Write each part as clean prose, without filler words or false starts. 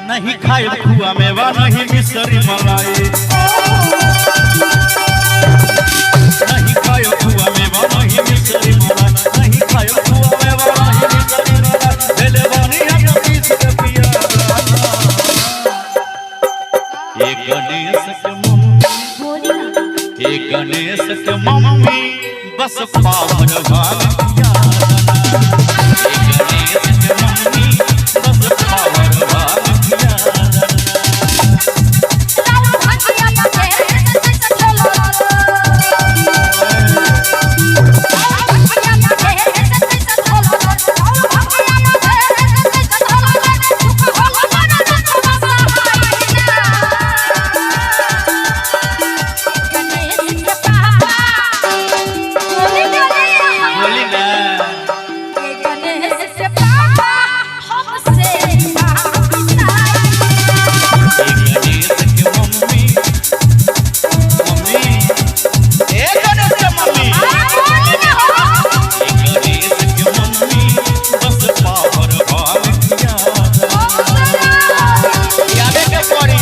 नहीं खाए खुआ मेवा, नहीं मिसरी मलाई। नहीं खायो खुआ मेवा, नहीं मिसरी मलाई। नहीं खायो खुआ मेवा, नहीं मिसरी मलाई। भेले बानी हम पीस के पिया। हे गणेश के मम्मी, हे गणेश के मम्मी, बस पावर भाग पिया। हे गणेश के मम्मी, बस पावर भाग पिया। बोली ना। हे गणेश के मम्मी, मम्मी, हे गणेश के मम्मी, हे गणेश के मम्मी, बस पावर भाग पिया। यादे के पड़ी।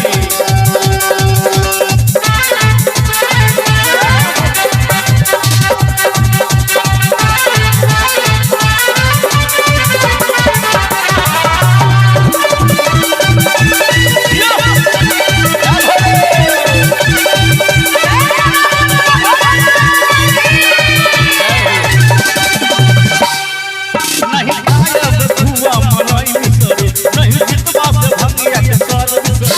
नहीं खायब खुआ मलाई मिसरी, नहीं जितवा से भंगिया के स्वाद बिसरी।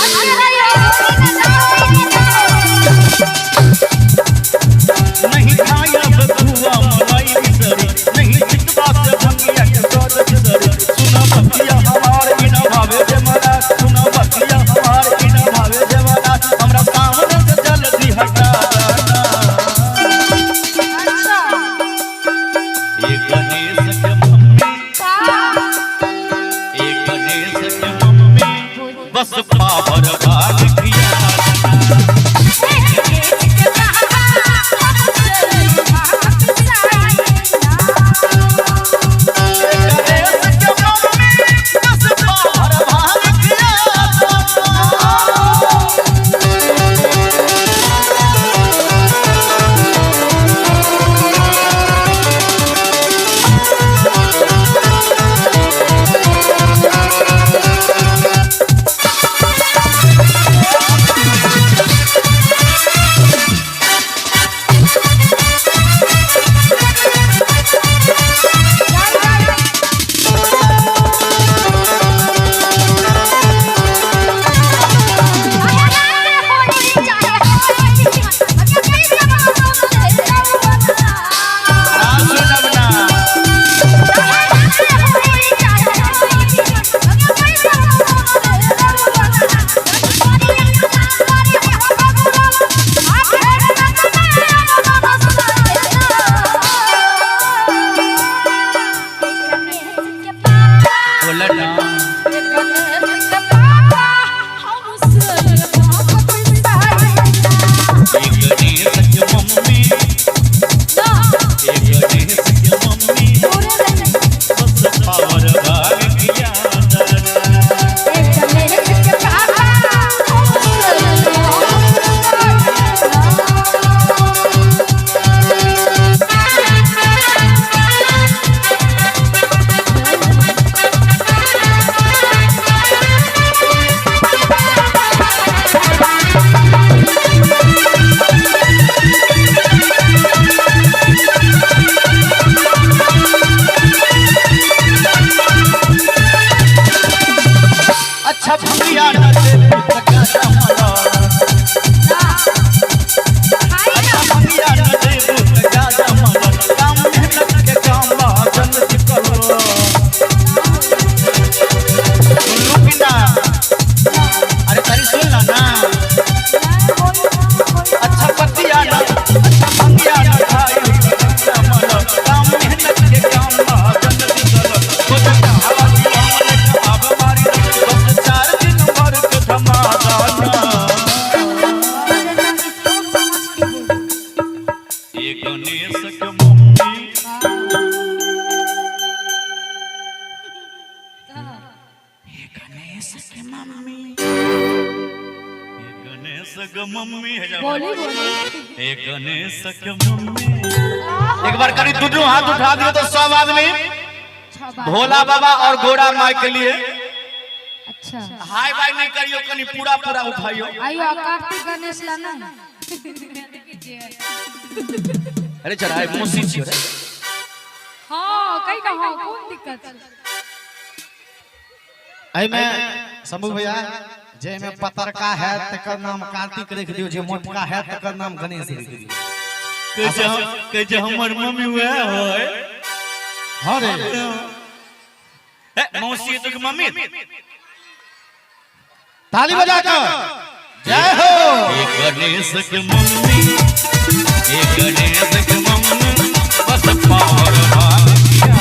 नहीं खायब खुआ मलाई मिसरी, नहीं जितवा से भंगिया के स्वाद बिसरी। सुन बतिया हमार बिना भावे जमाना, सुन बतिया हमार बिना भावे जमाना, हमरा सामने से जल्दी हटा दाना। ये गणेश के मम्मी, ये गणेश के मम्मी, बस पावर भाग किया। गणेश के मम्मी, बस पावर भाग किया। ना सुनब ना। बोला ना। हे गणेश के मम्मी, हे गणेश के मम्मी, बस पावर भाग किया। Thank you. गणेश के मम्मी, हे गणेश के मम्मी, हे जा। बोली, बोली। हे गणेश के मम्मी, एक बार करी दुनू हाथ उठा दियो तो सब आदमी। छह बार। भोला बाबा और गोरा माई के लिए। अच्छा। हाय बाय नहीं करियो, कनी पूरा पूरा उठाइयो। आइयो, कार्तिक गणेश ला ना। अरे चढ़ाई मौसी छियो रे। हाँ, कहीं का हाँ, कौन दिक्कत है? एहिमे शंभू भैया, जाहिमे पतरका है तकर नाम कार्तिक रखि दियौ, जे मोटका है तकर नाम गणेश रखि दियौ। कहै छै कहै छै हमर मम्मी वएह होय। हाँ रे। ए, मौसी तो मम्मी। ताली बजा कर जय हो। हे गणेश के मम्मी, हे गणेश के मम्मी, बस पार भागिया।